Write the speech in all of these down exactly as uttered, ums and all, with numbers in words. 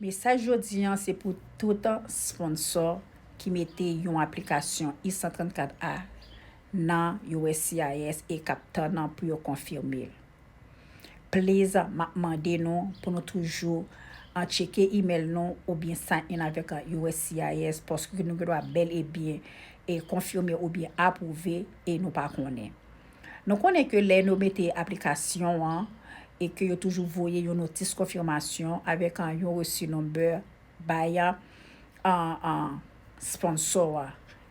Mesaj jodi an se pou tout sponsor ki mete yon aplikasyon I san trannkat A nan U S C I S e k ap tann pou yo konfime l. Please, m ap mande nou pou nou toujou an tcheke email nou oubyen sign in avèk U S C I S paske nou gen dwa bèl e byen e konfime oubyen apwouve e nou pa konnen. Nou konnen ke lè nou mete aplikasyon an e ke yo toujou voye yon notis konfimasyon avèk yon resi number bay sponsor a.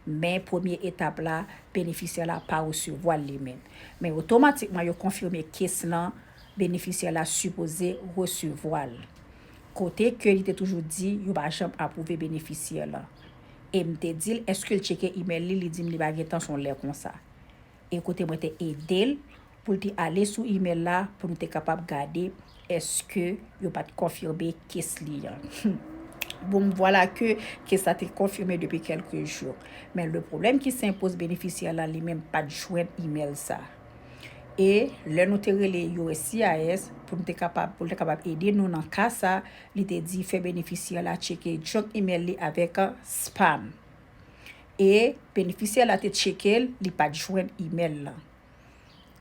Men premye etap la, benefisyè la pa resevwa l li menm. Men otomatikman yo konfime case lan, benefisyè la sipoze resevwa l. Kote ke li te toujou di yo pa janm apwouve benefisyè lan. E m te di l èske l tcheke email li, li di m li pa gen tan se yon lè konsa. E kote mwen te ede l pou l te ale sou email la pou nou te kapab gade èske yo pa t konfime case li an. Bon, vwala ke case la te konfime depi kèlke jou. Men le pwoblèm ki se enpoze benefisyè la li menm pa t jwenn email sa. E lè nou te rele U S C I S pou nou te kapab pou l te kapab ede nou nan ka sa, li te di fè benefisyè la tcheke junk email li avèk spam. E benefisyè la te tcheke l, li pa t jwenn email lan.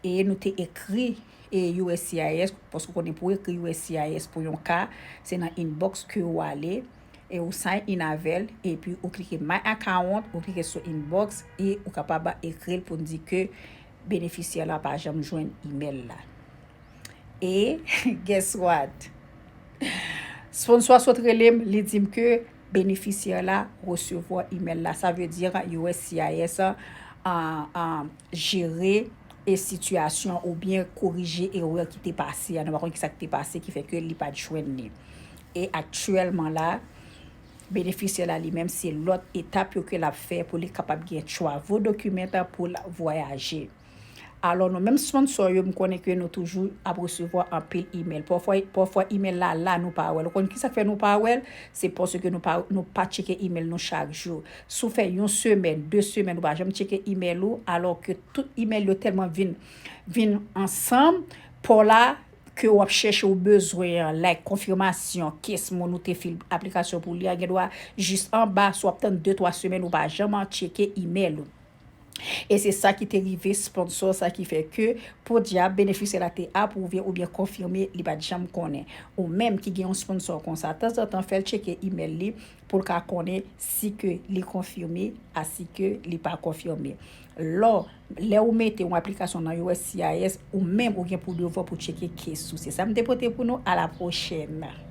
E nou te ekri e U S C I S, paske w konnen pou ekri U S C I S pou yon ka, se nan inbox ke ou ale, e ou sign in avè l, epi ou klike My Account, ou klike sou inbox, e ou kapab ekri l pou n di ke benefisyè la pa janm jwenn email la. E guess what? Sponsor sot rele m, li di m ke benefisyè la resevwa email la. Sa vle di U S C I S an, an, an, jere e sitiyasyon oubyen korije erè ki te pase a. Nou pa konn kisa ki te pase ki fè ke li pa t jwenn li. E aktyèlman la, benefisyè la li menm se lòt etap yo ke l ap fè pou li kapab gen travel document pou l vwayaje. Alò nou menm sponsor yo, m konnen ke nou toujou ap resevwa anpil email. Pafwa, pafwa email la la nou pa wè l. Ou konn kisa k fè nou pa wè l? Se paske nou pa, nou pa tcheke email nou chak jou. Si w fè yon semèn, de semèn, ou pa janm tcheke email ou, alò ke tout email yo tèlman vin, vin ansanm, pa w la ke w ap chèche ou bezwen an, like konfimasyon, case moun ou te fil aplikasyon pou li a, gen dwa jis anba, si w ap tann de twa semèn ou pa janm tcheke email ou. E se sa ki te rive sponsor sa ki fè ke podyab benefisyè la te apwouve oubyen konfime li pa t janm konnen. Ou menm ki gen yon sponsor konsa, tanzantan fè l tcheke email li pou l ka konnen si ke li konfime a si ke li pa konfime. Lò, lè ou mete yon aplikasyon nan U S C I S, ou menm ou gen pou devwa pou tcheke case ou. Se sa m te pote pou nou. A la pwochèn.